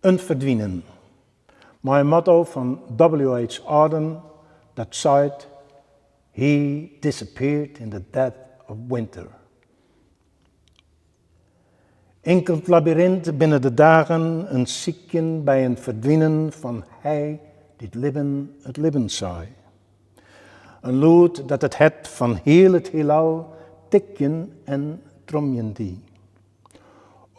In ferdwinen. Mei in motto fan WH. Auden dat seit, He disappeared in the dead of winter. Inkeld labyrint binne de dagen in sykjen by in ferdwinen fan hy dy't libben it libben sei. In lûd dat it hert fan hiel it hielal tikjen en tromjen die.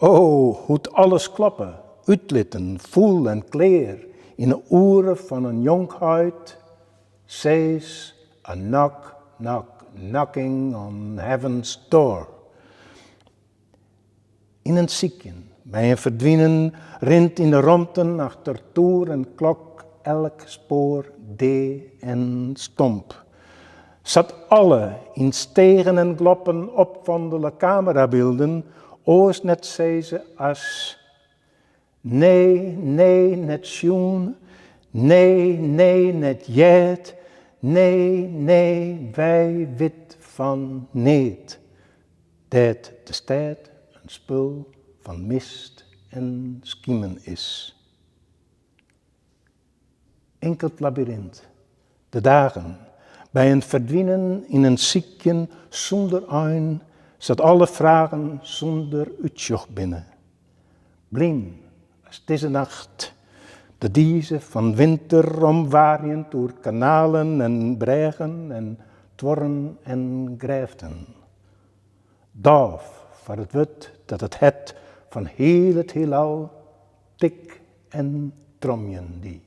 O, hoe't alles kloppe, útlitten, fûl en klear yn 'e oere fan in jonkheid, sis a knock, knock, knocking on heaven's door. Yn in sykjen, by in ferdwinen, rint yn de romten achter toer en klok elk spoar dea en stomp. Sa't alle yn stegen en gloppen opfandele kamerabylden oars net sizze as, Nee, nee, net sjoen, nee, nee, net heard, nee, nee, wy wit fan neat, dêr't de stêd in spul fan mist en skimen is. Inkeld labyrint, de dagen, by in ferdwinen yn in sykjen sûnder ein, sa't alle fragen sûnder útsjoch binne. Blyn as dizze nacht, de dize fan winter omwaarjend oer kanalen en brêgen en tuorren en grêften. Dôf foar it wurd dat it hert fan hiel it hielal tik en tromjen die.